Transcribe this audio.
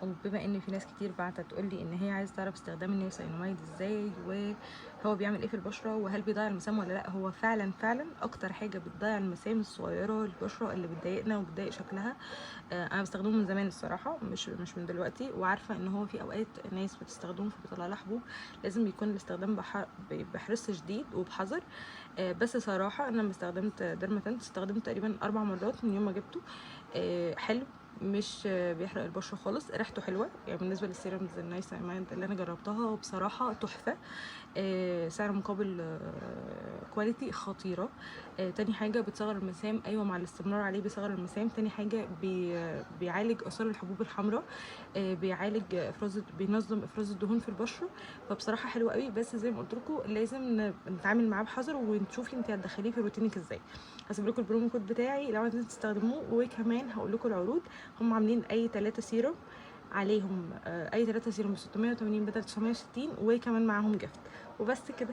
وبما ان في ناس كتير بعتت تقول لي ان هي عايزه تعرف استخدام النياسيناميد ازاي، وهو بيعمل ايه في البشرة، وهل بيضيع المسام ولا لا. هو فعلا فعلا اكتر حاجة بتضيع المسام الصغيرة البشرة اللي بتضايقنا وبتضايق شكلها. انا بستخدمه من زمان الصراحه، مش من دلوقتي، وعارفه ان هو في اوقات ناس بتستخدمه فبيطلع لها حبوب. لازم يكون الاستخدام بحرص شديد وبحذر. بس صراحة انا لما استخدمت ديرماتنت استخدمت تقريبا 4 مرات من يوم ما جبته. حلو، مش بيحرق البشرة خالص، ريحته حلوة يعني. بالنسبة لل serums ال niacinamide اللي انا جربتها بصراحة تحفة. سعر مقابل quality خطيرة. تاني حاجة بتصغر المسام، ايوه مع الاستمرار عليه بيصغر المسام. تاني حاجة بيعالج اثار الحبوب الحمراء، بيعالج افراز، بينظم افراز الدهون في البشرة. فبصراحة حلو قوي، بس زي ما قلت لكم لازم نتعامل معاه بحذر، ونشوفي انت هتدخليه في روتينك ازاي. هسيب لكم ال promo code بتاعي لو عايزين تستخدموه، وكمان هقول لكم العروض. هم عاملين اي 3 سيروم عليهم، اي 3 سيروم ب 680 بدل 960، وكمان معاهم gift. وبس كده.